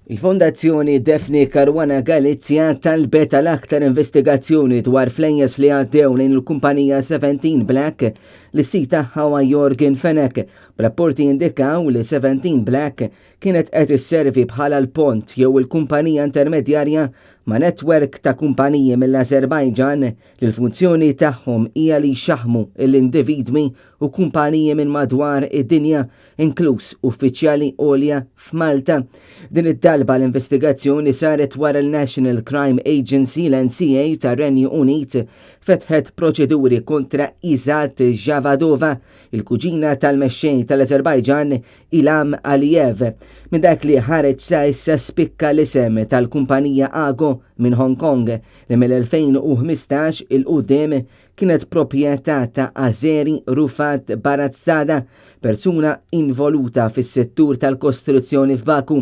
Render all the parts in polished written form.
Il-Fondazzjoni Daphne Caruana Galizia talbet għal aktar investigazzjoni dwar flejjes li għaddew lejn il-kumpanija 17 Black li s-sid tagħha huwa Yorgen Fenech. B'rapporti jindikaw li 17 Black kienet qed isservi bħala l-pont jew il-kumpanija intermedjarja ma' netwerk ta' kumpaniji mill-Azerbajġan li l-funzjoni tagħhom hija li jxaħħmu l-individwi u kumpaniji minn madwar id-dinja, inkluż uffiċjali għolja f'Malta. Din it-talba għal investigazzjoni saret wara l-National Crime Agency, l-NCA, tar-Renju Unit fetħet proċeduri kontra Izzat Javadova, il-kuġina tal-mexxej tal-Azerbajġan Ilham Aliyev. Minn dak li ħareġ sa issa spikka l-isem tal-kumpanija Ago minn Hong Kong li mill-2015 'il quddiem kienet proprjetà ta' Azeri Rufat Baratzada, persuna involuta fis-settur tal-kostruzzjoni f'Baku.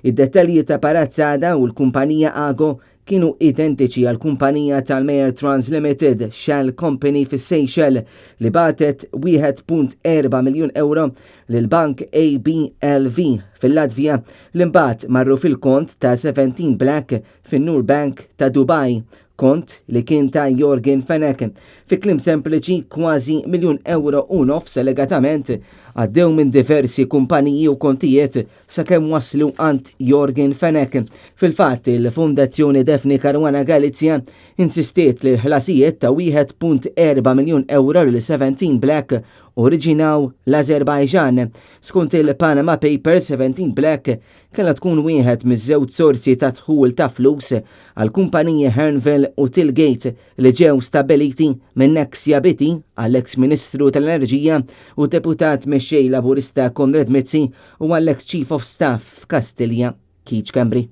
Id-dettalji ta' Baratzada u l-kumpanija Ago kienu identiċi għall-kumpanija tal-Mayor Trans Limited, Shell Company fis-Seychelles, li bagħtet 1.4 miljun ewro lill-bank ABLV fil-Latvja li mbagħad marru fil-kont ta' 17 Black fin-Noor Bank ta' Dubai, kont li kien ta' Yorgen Fenech. Fi kliem sempliċi, kważi miljun ewro u nofs allegatament għaddew minn diversi kumpaniji u kontijiet sakemm waslu għand Yorgen Fenech. Fil-fatt, il-Fondazzjoni Daphne Caruana Galizia insistiet li l-ħlasijiet ta' 1.4 miljun ewro lil 17 Black oriġinaw l-Azerbajġan. Skont il-Panama Papers, 17 Black kellha tkun wieħed miż-żewġ sorsi ta' dħul ta' flus għall-kumpaniji Hearnville u Tillgate li ġew stabbiliti minn Nexia BT għall-eks Ministru tal-Enerġija u Deputat Mexxej Laburista Konrad Mizzi u għall-eks Chief of Staff f'Kastilja Keith Schembri.